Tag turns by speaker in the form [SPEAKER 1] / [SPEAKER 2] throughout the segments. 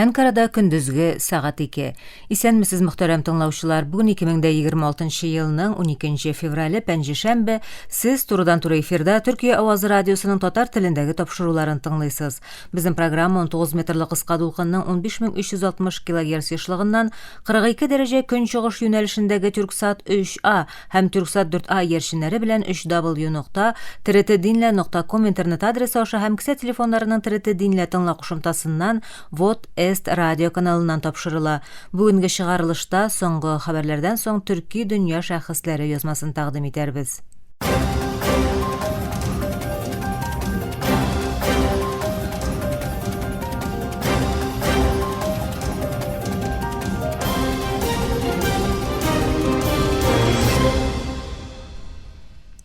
[SPEAKER 1] Әнкарада көндезге сәгать 2. Исәнмесез, мөхтәрәм тыңлаучылар. Бүген 2026 елның 12 феврале, пәнҗешәмбе. Сез турыдан-туры эфирда Төркия авазы радиосының татар телендәге тапшыруларын тыңлыйсыз. Безнең программа 19 метрлы кыска дулкынның 15360 килогерц ешлыгыннан 42 дәрәҗә көнчыгыш юнәлешендәге Тюрксат 3А һәм Тюрксат 4А иярченнәре белән 3W нокта TRT-Dinle нокта ком интернет адресы аша һәм кесә телефоннарының TRT Dinle тыңла кушымтасыннан Вот Эст радио каналыннан тапшырыла. Бүгенге чыгарылышта соңгы хәбәрләрдән соң төрки дөнья шәхесләре язмасын тәкъдим итәрбез.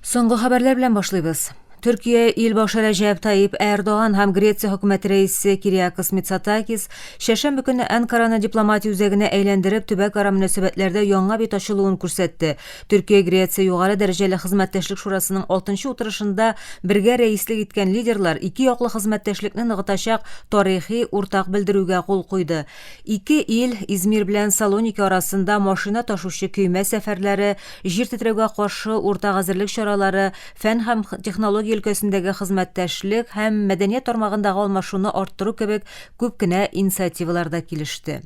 [SPEAKER 1] Соңгы хәбәрләр белән башлыйбыз. Төркия ил башы Рәҗәп Таип Эрдоган һәм Греция хөкүмәте рәисе Кириакос Мицотакис чәршәмбе көнне Анкараны дипломатия үзәгенә әйләндереп, төбәкара мөнәсәбәтләрдә яңа бит ачылуын күрсәтте. Төркия-Греция югары дәрәҗәле хезмәттәшлек шурасының алтынчы утырышында бергә рәислек иткән лидерлар ике яклы хезмәттәшлекне ныгытачак тарихи уртак белдерүгә кул куйды. Ике ил Измир белән Салоники арасында машина ташучы көймә сәфәрләре, җир тетрәүгә каршы уртак әзерлек чаралары, фән һәм технология өлкәсендәге хезмәттәшлек һәм мәдәният тармагындагы алмашуны арттыру кебек күп кенә инициативаларда килеште.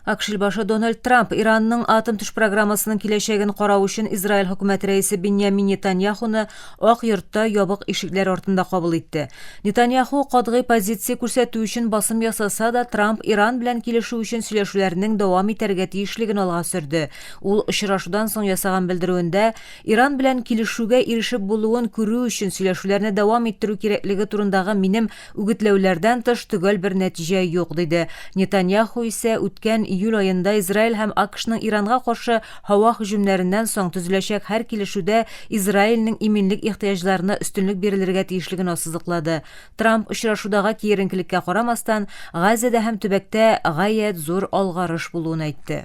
[SPEAKER 1] АКШ илбашы Дональд Трамп Иранның атом төш программасының киләчәген карау өчен Израиль хөкүмәте рәисе Беньямин Нетаньяхуны Ак йортта ябык ишекләр артында кабул итте. Нетаньяху катгый позиция күрсәтү өчен басым ясаса да, Трамп Иран белән килешү өчен сөйләшүләрнең дәвам итәргә тиешлеген алга сөрде. Ул очрашудан соң ясаган белдерүендә Иран белән килешүгә ирешеп булуын күрү өчен сөйләшүләрне дәвам иттерү кирәклеге турындагы минем Үгетләүләрдән тыш төгәл бер нәтиҗә юк, диде. Нетаньяху исә үткән июль аенда Израиль һәм АКШның Иранга каршы һава һөҗүмнәреннән соң төзеләчәк һәр килешүдә Израильнең иминлек ихтыяҗларына өстенлек бирелергә тиешлеген ассызыклады. Трамп очрашудагы киеренкелеккә карамастан, Газәдә һәм төбәктә гаять зур алгарыш булуын әйтте.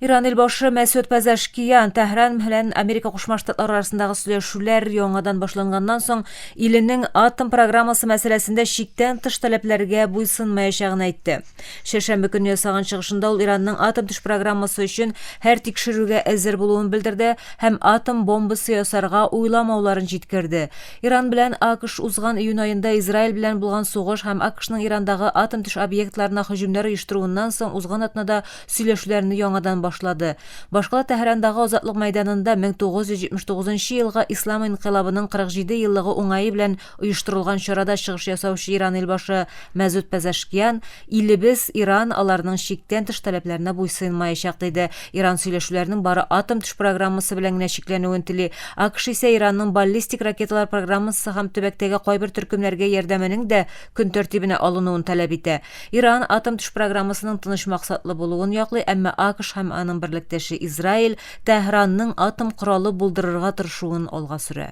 [SPEAKER 1] Иран илбашы Мәсүд Пәзәшкиян Тәһран белән Америка Кушма Штатлары арасындагы сөйләшүләр яңадан башланганнан соң иленең атом программасы мәсьәләсендә чиктән тыш таләпләргә буйсынмаячагын әйтте. Чәршәмбе көнне ясаган чыгышында ул Иранның атом төш программасы өчен һәр тикшерүгә әзер булуын белдерде һәм атом бомбасы ясарга уйламауларын җиткерде. Иран белән АКШ узган июнь аенда Израиль белән булган сугыш һәм АКШның Ирандагы атом-төш объектларына һөҗүмнәр оештыруыннан соң узган атнада сөйләшүләрне яңадан башлады. Башкала Тәһрандагы Азатлык мәйданында 1979 елгы Ислам инкыйлабының 47 еллыгы уңае белән оештырылган чарада чыгыш ясаучы Иран илбашы Мәзуд Пәзәшкиян Илебез, Иран, аларның чиктән тыш таләпләренә буйсынмаячак, диде. Иран сөйләшүләрнең бары атом-төш программасы белән генә чикләнүен тели. АКШ исә Иранның баллистик ракеталар программасы һәм төбәктәге кайбер төркемнәргә ярдәменең дә көн тәртибенә алынуын таләп итә. Иран атом-төш программасының тыныч максатлы булуын яклый, әмма АКШ һәм аның берлектәше Израиль Тәһранның атом коралы булдырырга тырышуын алга сөрә.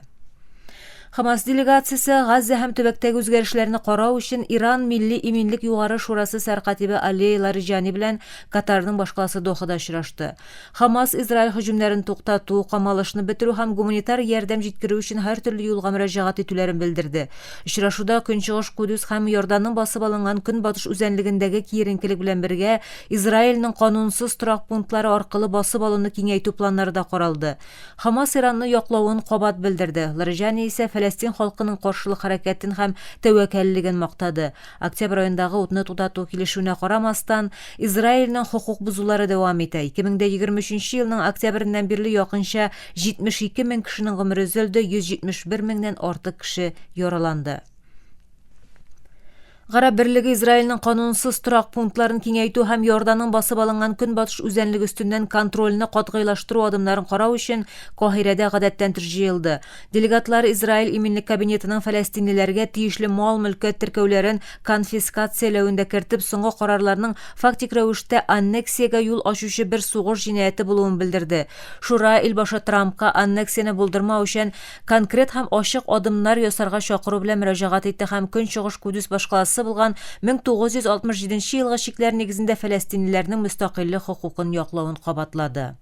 [SPEAKER 1] Хамас делегациясе Газзә һәм төбәктәге үзгәрешләрне карау өчен Иран Милли иминлек югары шурасы сәркатибе Али Лариҗани белән Катарның башкаласы Дохада очрашты. Хамас Израиль һөҗүмнәрен туктату, камалышны бетерү һәм гуманитар ярдәм җиткерү өчен һәртөрле юлга мөрәҗәгать итүләрен белдерде. Очрашуда Көнчыгыш Кудүс һәм Иорданның басып алынган Көнбатыш үзәнлегендәге киеренкелек белән бергә Израильнең канунсыз торак пунктлары аркылы басып алуны киңәйтү планнары да каралды. Хамас Иранны яклавын кабат белдерде. Лариҗани исә Фәләстин халкының каршылык хәрәкәтен һәм тәвәккәллеген мактады. Октябрь аендагы утны туктату килешүенә карамастан, Израильнең хокук бозулары дәвам итә. 2023 елның октябреннән бирле якынча 72 мең кешенең гомере өзелде, 171 меңнән артык кеше яраланды. Гарәп берлеге Израильнең канунсыз торак пунктларын киңәйтү һәм Иорданның басып алынган көнбатыш үзәнлеге өстеннән контрольне катгыйлаштыру адымнарын карау өчен Каһирәдә гадәттән тыш җыелды. Делегатлар Израиль иминлек кабинетының фәләстинлеләргә тиешле мал-мөлкәт теркәүләрен конфискацияләвен дә кертеп, соңгы карарларның фактик рәвештә аннексиягә юл ачучы бер сугыш җинаяте булуын белдерде. Шура илбашы Трампка аннексияне булдырмау өчен конкрет һәм ачык адымнар ясарга чакыру белән мөрәҗәгать итте һәм Көнчыгыш Кудүс башкаласы булган 1967 елгы чикләр нигезендә фәләстинлеләрнең мөстәкыйльлек хокукын яклавын кабатлады.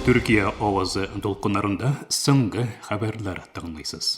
[SPEAKER 2] Төркия авазы дулкыннарында соңгы хәбәрләр тыңлыйсыз.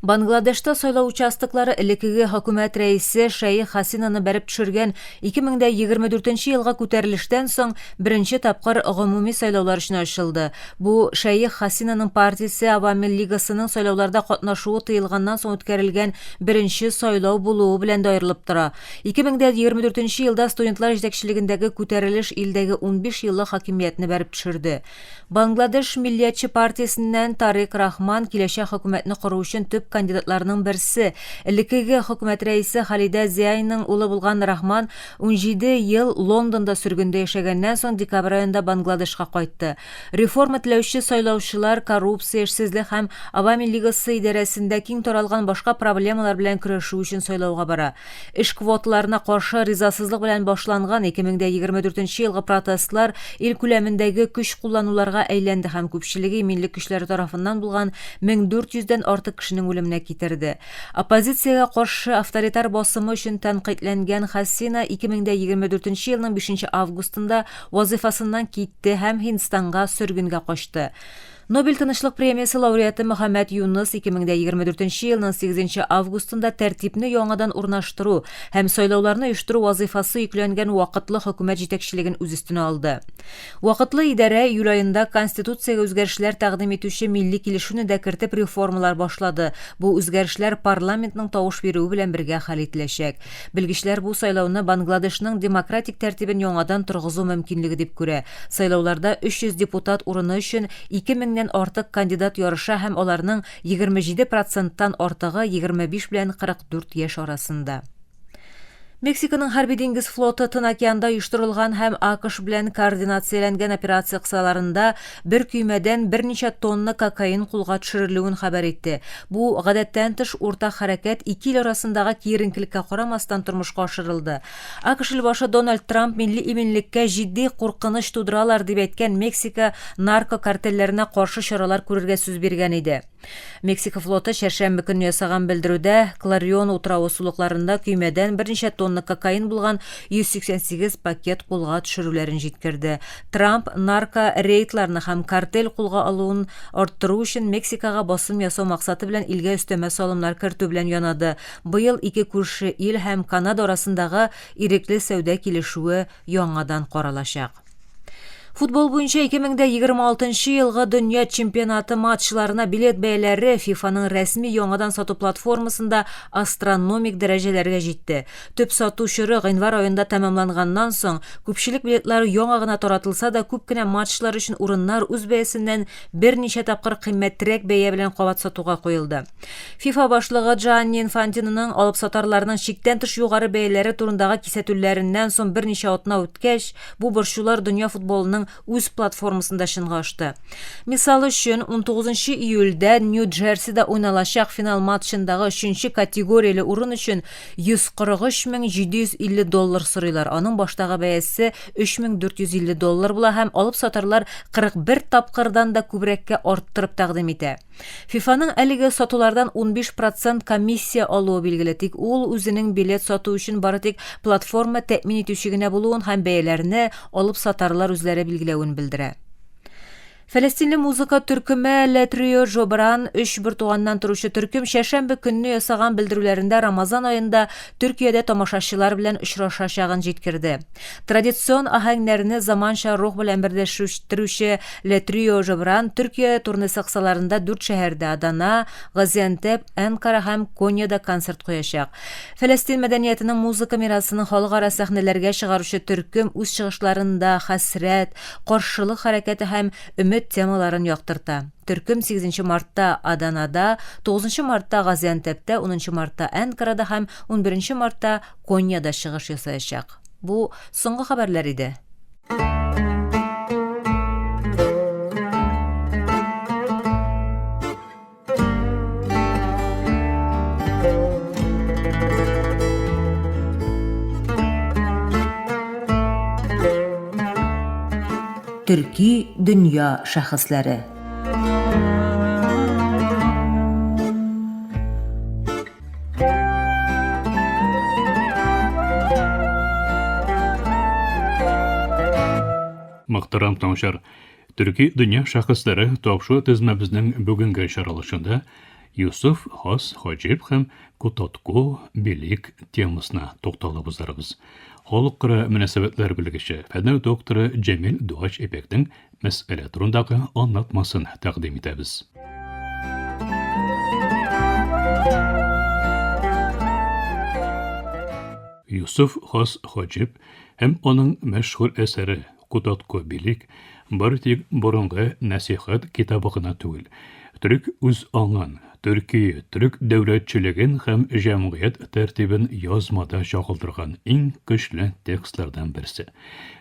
[SPEAKER 1] Бангладешта сайлау участоклары элеккеге хөкүмәт рәисе Шәех Хасинаны бәреп төшергән 2024 елгы күтәрелештән соң беренче тапкыр гомуми сайлаулар өчен ачылды. Бу Шәех Хасинаның партиясе Авами лигасының сайлауларда катнашуы тыелганнан соң үткәрелгән беренче сайлау булуы белән дә аерылып тора. 2024 елда студентлар җитәкчелегендәге күтәрелеш илдәге 15 еллык хакимиятне бәреп төшерде. Бангладеш миллиятче партиясеннән Тарик Рахман киләчәк хөкүмәтне кору өчен төп кандидатларның берсе. Элеккеге хөкүмәт рәисе Халидә Зиайның улы булган Рахман 17 ел Лондонда сөргендә яшәгәннән соң декабрь аенда Бангладешка кайтты. Реформа теләүче сайлаучылар коррупция, эшсезлек һәм Авами лигасы идарәсендә киң таралган башка проблемалар белән көрәшү өчен сайлауга бара. Эш квоталарына каршы ризасызлык белән башланган 2024 елгы протестлар ил күләмендәге көч куллануларга әйләнде һәм күпчелеге иминлек көчләре тарафыннан булган 1400 дән артык кешенең үлеменә китерде. Оппозициягә каршы авторитар басымы өчен тәнкыйтьләнгән Хасина 2024 елның 5 августында вазыйфасыннан китте һәм Һиндстанга сөргенгә качты. Нобель тынычлык премиясе лауреаты Мөхәммәд Юныс 2024 елның 8 августында тәртипне яңадан урнаштыру һәм сайлауларны оештыру вазыйфасы йөкләнгән вакытлы хөкүмәт җитәкчелеген үз өстенә алды. Вакытлы идарә июль аенда Конституциягә үзгәрешләр тәкъдим итүче милли килешүне дә кертеп реформалар башлады. Бу үзгәрешләр парламентның тавыш бирүе белән бергә хәл ителәчәк. Белгечләр бу сайлауны Бангладешның демократик тәртибен яңадан торгызу мөмкинлеге дип күрә. Сайлауларда 300 депутат урыны өчен 2 меңнән артык кандидат ярыша һәм аларның 27 проценттан артыгы 25 белән 44 яшь арасында. Мексиканың хәрби-диңгез флоты Тын океанда оештырылган һәм АКШ белән координацияләнгән операция кысаларында бер көймәдән берничә тонна кокаин кулга төшерелүен хәбәр итте. Бу гадәттән тыш уртак хәрәкәт ике ил арасындагы киеренкелеккә карамастан тормышка ашырылды. АКШ илбашы Дональд Трамп милли иминлеккә җитди куркыныч тудыралар дип әйткән Мексика наркокартельләренә каршы чаралар күрергә сүз биргән иде. Мексика флоты чәршәмбе көнне ясаган белдерүдә Кларион утравы сулыкларында көймәдән берничә тонна кокаин булган 188 пакет кулга төшерүләрен җиткерде. Трамп нарко-рейдларны һәм картель кулга алуын арттыру өчен Мексикага басым ясау максаты белән илгә өстәмә салымнар кертү белән янады. Быел ике күрше ил һәм Канада арасындагы ирекле сәүдә килешүе яңадан каралачак. Футбол буенча 2026 елгы дөнья чемпионаты матчларына билет бәяләре FIFA-ның рәсми яңадан сату платформасында астрономик дәрәҗәләргә җитте. Төп сату чоры гыйнвар аенда тәмамланганнан соң, күпчелек билетлар яңа гына таратылса да, күп кенә матчлар өчен урыннар үз бәясеннән берничә тапкыр кыйммәтрәк бәя белән кабат сатуга куелды. ФИФА башлыгы Джанни Инфантиноның алыпсатарларның чиктән тыш югары бәяләре турындагы кисәтүләреннән соң берничә атна үткәч, бу борчулар дөнья футболының үз платформасында чынга ашты. Мисал өчен, 19 июльдә Нью-Джерсида уйналачак финал матчындагы өченче категорияле урын өчен 143 750 доллар сорыйлар. Аның баштагы бәясе 3450 доллар була һәм алыпсатарлар 41 тапкырдан да күбрәккә арттырып тәкъдим итә. ФИФАның әлеге сатулардан 15 процент комиссия алуы билгеле, тик ул үзенең билет сату өчен бары тик платформа тәэмин итүче генә булуын һәм бәяләрне алып-сатарлар үзләре билгеләвен белдерә. Фәләстинле музыка төркеме Le Trio Jobran өч бертуганнан торучы төркем чәршәмбе көнне ясаган белдерүләрендә Рамазан аенда Төркиядә тамашачылар белән очрашачагын җиткерде. Традицион аһәңнәрне заманча рух белән берләштерүче Le Trio Jobran Төркия турнесы кысаларында дүрт шәһәрдә, Адана, Газиантеп, Әнкара һәм Коньяда концерт куячак. Фәләстин мәдәниятенең музыка мирасының халыкара сәхнәләргә чыгаручы төркем үз чыгышларында хәсрәт, каршылык хәрәкәте һәм өмет темаларын яктырта. Төркем 8 мартта Аданада, 9 мартта Газиантепта, 10 мартта Әнкарада һәм 11 мартта Коньяда чыгыш ясаячак. Бу соңгы хәбәрләр иде. Төрки дөнья шәхесләре.
[SPEAKER 2] Мөхтәрәм тыңлаучылар, Төрки дөнья шәхесләре тапшыру тезмәбезнең бүгенге чыгарылышында Юсуф Хас Хаҗиб һәм Кутатку Белик темасына тукталып узарбыз. Халыкара мөнәсәбәтләр белгече, фәннәр докторы Җәмил Дуач Ипәкнең мәсьәлә турындагы аңлатмасын тәкъдим итәбез. Юсуф Хас Хаҗиб һәм аның мәшһүр әсәре Кутатку Билик бары тик борынгы нәсыйхәт китабы гына түгел, төрек үз аңын, төрки, төрек дәүләтчелеген һәм җәмгыять тәртибен язмада чагылдырган иң көчле текстлардан берсе.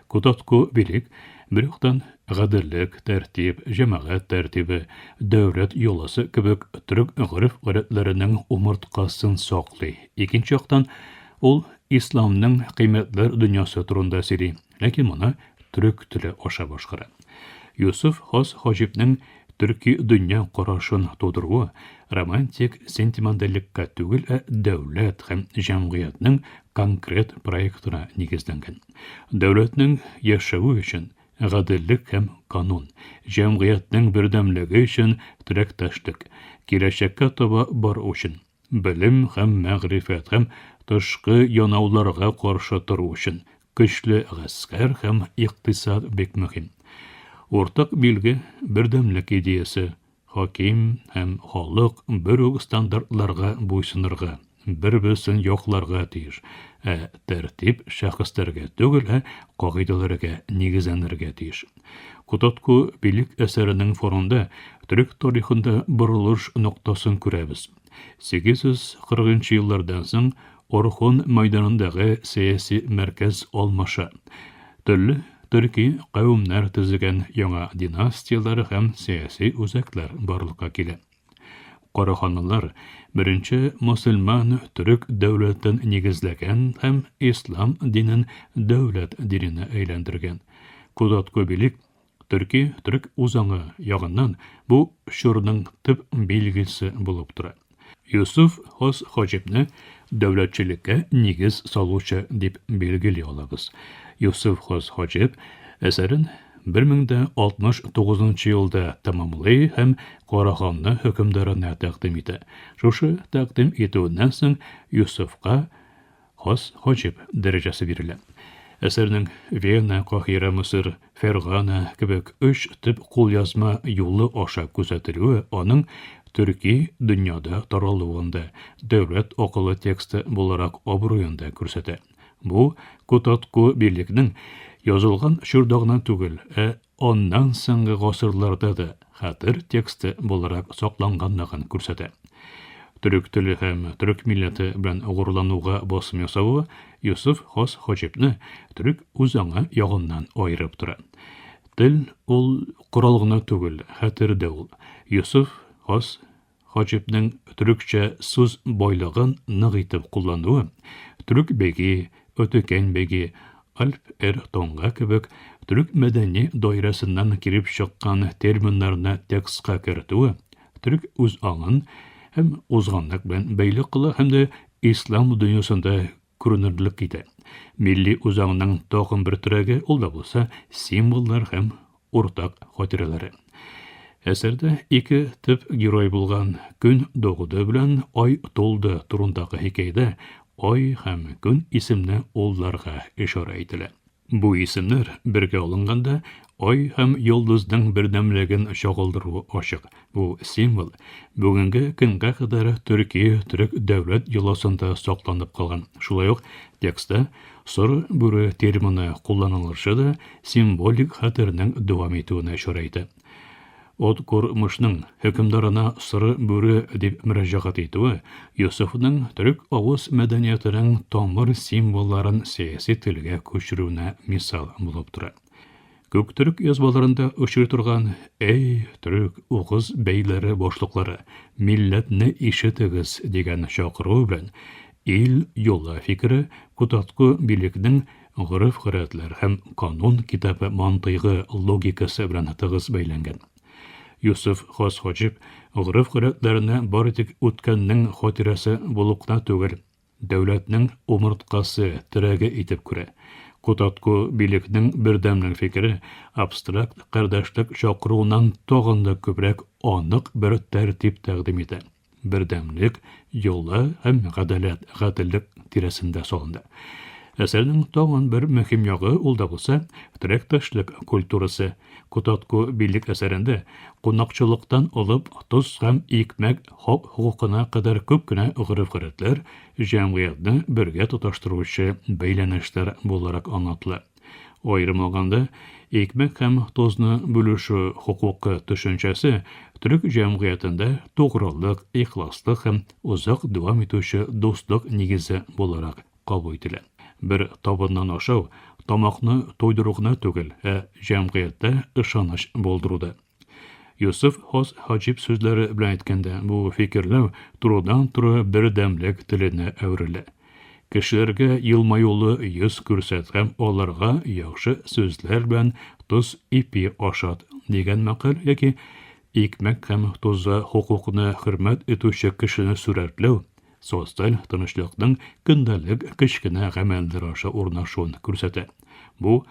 [SPEAKER 2] Кутатку Билик бер яктан гаделлек, тәртип, җәмәгать тәртибе, дәүләт йоласы кебек төрек гореф-гадәтләренең умырткасын саклый, икенче яктан ул исламның кыйммәтләр дөньясы турында сөйли. Ләкин моны төрек теле аша башкара. Юсуф Хас Хаҗибнең төрки дөнья карашын тудыруы романтик сентиментальлеккә түгел, ә дәүләт һәм җәмгыятьнең конкрет проектына нигезләнгән. Дәүләтнең яшәве өчен гаделлек һәм канун, җәмгыятьнең бердәмлеге өчен теләктәшлек, киләчәккә таба бару өчен Белем һәм мәгърифәт һәм тышкы янауларга каршы тору өчен көчле гаскәр һәм икътисад бик мөһим. Уртак билге, бердәмлек идеясе, хаким һәм халык бер үк стандартларга буйсынырга, бер-берсен якларга тиеш, ә тәртип шәхесләргә түгел, ә кагыйдәләргә нигезләнергә тиеш. Кутатку Билик әсәренең фонында төрек тарихында борылыш ноктасын күрәбез. 840 нчы еллардан соң Орхон мәйданындагы сәяси мәркәз алмаша. Төрле төрки кавемнәр төзегән яңа династияләр һәм сәяси үзәкләр барлыкка килә. Караханлылар беренче мөселман төрек дәүләтен нигезләгән һәм ислам динен дәүләт диненә әйләндергән. Кудатку билик төрки төрек үзаңы ягыннан бу чорның төп билгесе булып тора. Юсуф Хос Хаҗибне дәүләтчелеккә нигез салучы дип билгели алабыз. Юсуф Хос Хаҗиб әсәрен 1069 елда тәмамлый һәм Караханны хөкемдарына тәкъдим итә. Шушы тәкъдим итүеннән соң Юсуфка хас хаҗиб дәрәҗәсе бирелә. Әсәрнең Вена, Каһирә, Мысыр, Фергана кебек өч төп кулъязма юлы аша күзәтелүе аның төрки дөньяда таралуын да, дәүләт акылы тексты буларак абруен да күрсәтә. Бу Кутатку билекнең язылган чорда гына түгел, ә аннан соңгы гасырларда да хәтер тексты буларак сакланганлыгын күрсәтә. Төрек теле һәм төрек милләте белән горурлануга басым ясавы Йосыф Хас Хаҗибны төрек үзаңы ягыннан аерып тора. Тел ул корал гына түгел, хәтер дә ул. Йосыф Хас Хаҗибнең төрекчә сүз байлыгын нык итеп куллануы, төрек беги, Өтекән беги, Альп эр Тонга кебек төрек мәдәни даирәсеннән килеп чыккан терминнарны текстка кертүе, төрек үз аңын һәм узганлык белән бәйле кыла һәм дә ислам дөньясында күренерлек итә. Милли үзаңның тагын бер терәге ул да булса символлар һәм уртак хатирәләре. Әсәрдә ике төп герой булган Көн догуды белән Ай тулды турындагы хикәядә Ай һәм Көн исемле улларга ишарә ителә. Бу исемнәр бергә алынганда Ай һәм йолдызның бердәмлеген чагылдыруы ачык. Бу символ бүгенге көнгә кадәр төрки төрек дәүләт йоласында сакланып калган. Шулай ук текстта соры бүре термины кулланылышы да символик хәтернең дәвам итүенә ишарә итә. Откормышның хөкемдарына соры бүре дип мөрәҗәгать итүе Йосыфның төрек авыз мәдәниятының тамыр символларын сәяси телгә күчерүенә мисал булып тора. Күк төрек язмаларында очрый торган Әй, төрек угыз бәйләре башлыклары, милләтне ишетегез дигән чакыру белән ил юлы фикере Кутатку билекнең гореф-гадәтләр һәм канун китабы мантыйгы логикасы белән тыгыз бәйләнгән. Йосыф Хас Хаҗиб гореф-гадәтләрне бары тик үткәннең хатирәсе булып кына түгел, дәүләтнең умырткасы, терәге итеп күрә. Кутатку билекнең бердәмлек фикере абстракт кардәшлек чакыруыннан тагын да күбрәк анык бер тәртип тәкъдим итә. Бердәмлек юлы һәм гадәләт, гаделлек тирәсендә салынды. Әсәрнең тагын бер мөһим ягы ул да булса, теләктәшлек культурасы. Кутатку билек әсәрендә кунакчылыктан алып тоз һәм икмәк хак-хокукына кадәр күп кенә гореф-гадәтләр җәмгыятьне бергә тоташтыручы бәйләнешләр буларак аңлатыла. Аерым алганда, икмәк һәм тозны бүлешү хокукы төшенчәсе төрек җәмгыятендә тугрылык, ихласлык һәм озак дәвам итүче дуслык нигезе буларак кабул ителә. Бер табыннан ашау тамакны туйдыру гына түгел, ә җәмгыятьтә ышаныч булдыру да. Йосыф Хос Хаҗиб сүзләре белән әйткәндә, бу фикерләү турыдан-туры бердәмлек теленә әверелә. Кешеләргә елмаюлы йөз күрсәт һәм аларга яхшы сүзләр белән тоз ипи ашат, дигән мәкаль яки икмәк һәм тозга хокукны хөрмәт итүче кешене сурәтләү Социаль тынычлыкның көндәлек кечкенә гамәлләр аша урнашуын күрсәтә. Бу,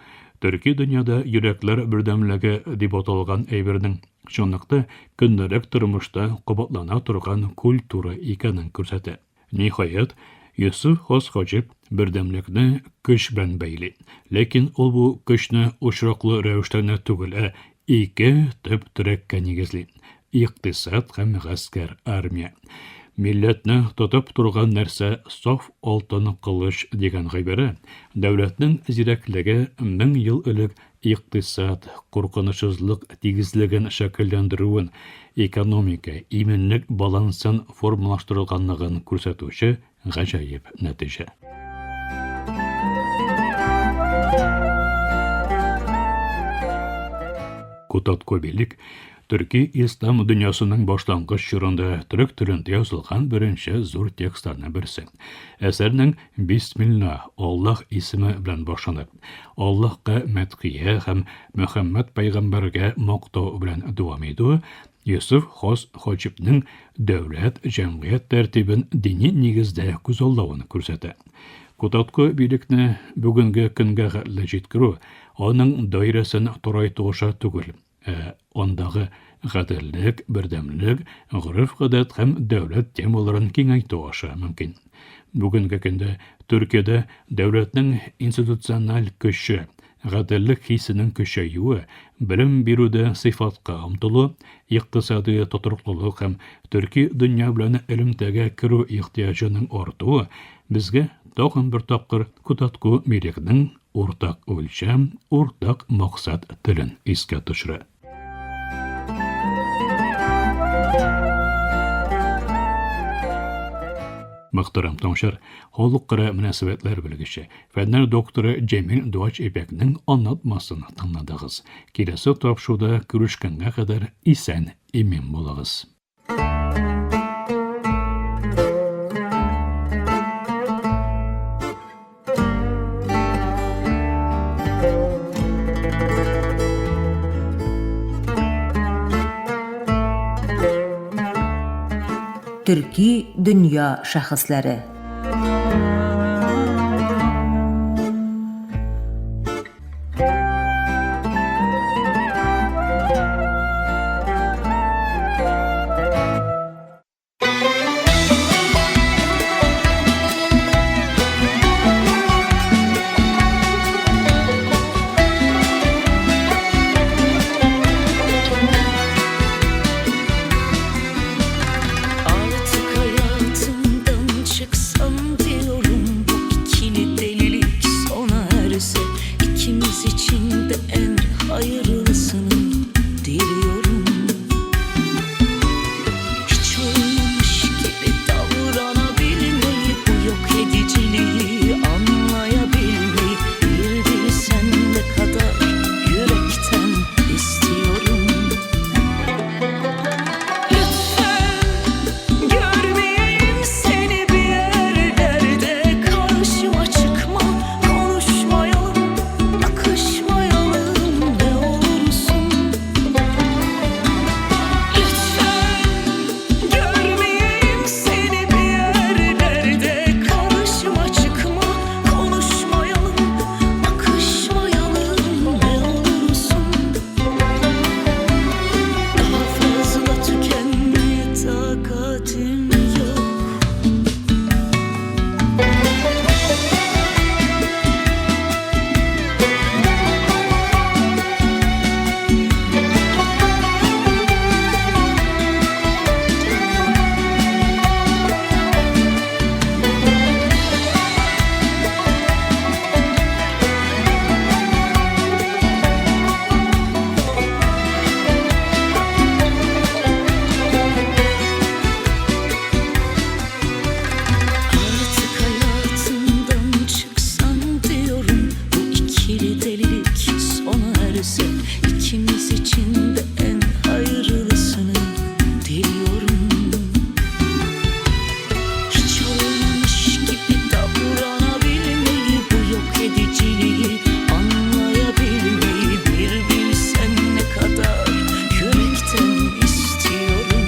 [SPEAKER 2] төрки дөньяда йөрәкләр бердәмлеге дип аталган әйбернең чынлыкта көндәлек тормышта кабатлана торган культура икәнен күрсәтә. Ниһаять, Йосыф Хас Хаҗиб бердәмлекне көч белән бәйли. Ләкин ул бу көчне очраклы рәвештә генә түгел, ә ике төп терәккә нигезли. Икътисад һәм гаскәр, армия. Милләтне тотып торган нәрсә саф алтын кылыч дигән гыйбарә дәүләтнең зирәклеге 1000 ел элек икътисад, куркынычсызлык тигезлеген шәкелләндерүен, экономика, иминлек балансын формалаштырылганлыгын күрсәтүче Гаҗәеп нәтиҗә. Кутаткобилик төрки ислам дөньясының башлангыч чорында төрек телендә язылган беренче зур текстларның берсе. Әсәрнең Бисмилла, Аллаһ исеме белән башланып, Аллаһка мәдхия һәм Мөхәммәд пәйгамбәргә мактау белән дәвам итүе Йосыф Хос Хоҗибнең дәүләт-җәмгыять тәртибен дини нигездә күзаллавын күрсәтә. Кутаткы билекне бүгенге көнгә хәтле җиткерү аның даирәсен тарайту аша түгел, ә андагы гаделлек, бердәмлек, гореф-гадәт һәм дәүләт темаларын киңәйтү аша мөмкин. Бүгенге көндә Төркиядә дәүләтнең институциональ көче, гаделлек хисенең көчәюе, белем бирүдә сыйфатка омтылу, икътисади тотрыклылык һәм төрки дөнья белән элемтәгә керү ихтыяҗының артуы безгә тагын бер тапкыр Кутатку милекнең уртак үлчәм, уртак максат телен искә төшерә. Мөхтәрәм тыңлаучылар, халыкара мөнәсәбәтләр белгече, фәннәр докторы Җәмил Дуач Ибәкнең аңлатмасын тыңладыгыз. Киләсе тапшыруда күрешкәнгә кадәр исән имин булыгыз.
[SPEAKER 1] Төрки дөнья шәхесләре.
[SPEAKER 3] Artık hayatımdan çıksam diyorum Bu ikili delilik sona erse İkimiz için de en hayırlısını diliyorum Hiç olmamış gibi davranabilmeyi Bu yok ediciliği anlayabilmeyi Bir bilsen ne kadar yürekten istiyorum Lütfen görmeyeyim seni bir yerlerde Karşıma çıkma, konuşmayalım, bakışmayalım ne olur. İçinde en hayırlısını diliyorum. Hiç olmamış gibi davranabilmeyi, bu yok ediciliği anlayabilmeyi bir bilsen ne kadar yürekten istiyorum.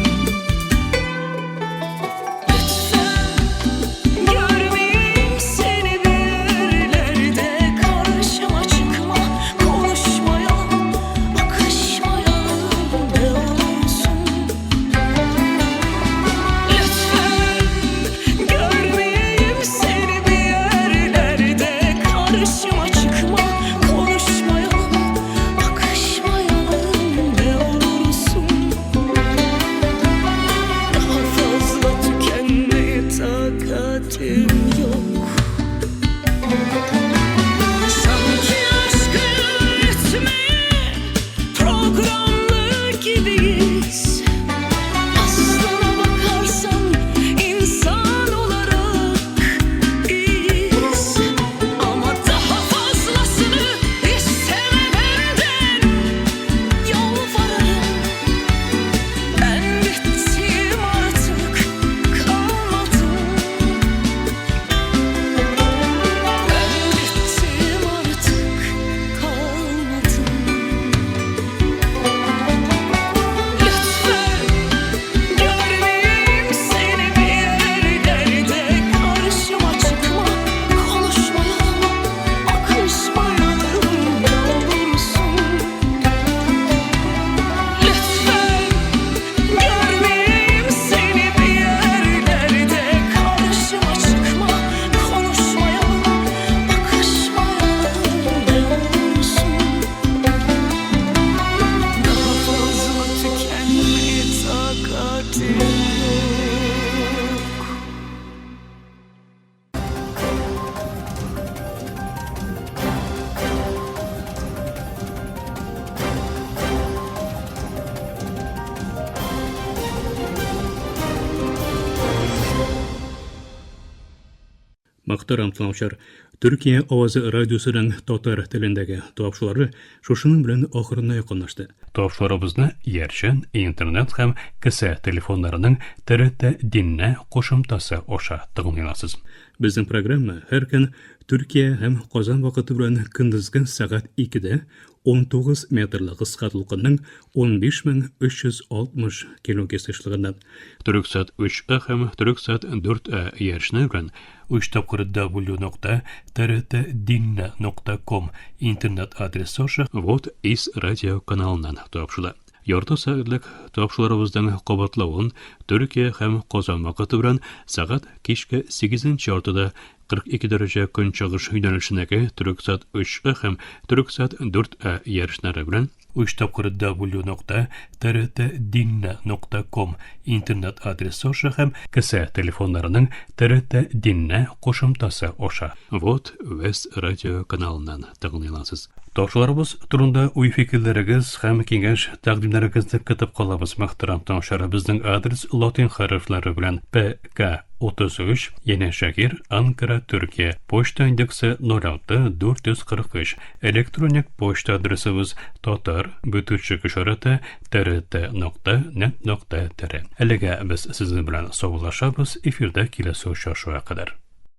[SPEAKER 3] Lütfen görmeyeyim seni bir yerlerde, karşıma çıkma, konuşmayalım, bakışmayalım ne olursun. Lütfen görmeyeyim seni bir yerlerde, karşıma çıkma, konuşmayalım, bakışmayalım ne olursun. Daha fazla tükenmeye takatim yok. Sanki aşkı üretmeye programlı gibiyiz. Aslına bakarsan insan olarak iyiyiz. Ama daha fazlasını isteme benden. Yalvarırım, ben bittim artık, kalmadım. Ben bittim artık, kalmadım. Lütfen görmeyeyim seni bir yerlerde, karşıma çıkma, konuşmayalım, bakışmayalım ne olursun. Lütfen görmeyeyim seni bir yerlerde, karşıma çıkma, konuşmayalım, bakışmayalım ne olursun. Daha fazla tükenmeye takatim yok.
[SPEAKER 2] Мөхтәрәм тыңлаучылар, Төркия авазы радиосының татар телендәге тапшырулары шушының белән ахырына якынлашты. Тапшыруларыбызны иярчен интернет һәм кесә телефоннарының ТРТ Динне кушымтасы аша тыңлый аласыз. Безнең программа һәр көн Төркия һәм Казан вакыты белән көндезге сәгать 2-дә 19 метрлы кыска дулкынның 15360 килогерц ешлыгыннан Төрексат 3А һәм Төрексат 4А иярчене белән 3 тапкыр w.trtdinne.com интернет адресы аша Вот из радио каналыннан тапшыла. Ярты сәгатьлек тапшыруларыбызның кабатлавын Төркия һәм Казан вакыты белән сәгать кичке 8 яртыда 42 дәрәҗә көнчыгыш юнәлешендәге Төрексат 3А һәм Төрексат 4А иярченнәре белән 3 тапкыр w.trtdinne.com интернет адресы аша һәм кесә телефоннарының ТРТ Динне кушымтасы аша Вот Вест радио каналыннан тыңлый аласыз. Тапшыруларыбыз турында уй-фикерләрегез һәм киңәш тәкъдимнәрегезне көтеп калабыз. Мөхтәрәм тыңлаучылар, безнең адрес латин хәрефләре белән ПК 33 Yenişehir, Ankara, Türkiye. Poçta индексы 06 443. Elektronik poçta adresimiz tatar бүтүчек ишарәте trt.net.tr. Әлегә без сезнең белән саубуллашабыз. Эфирдә киләсе очрашуга кадәр.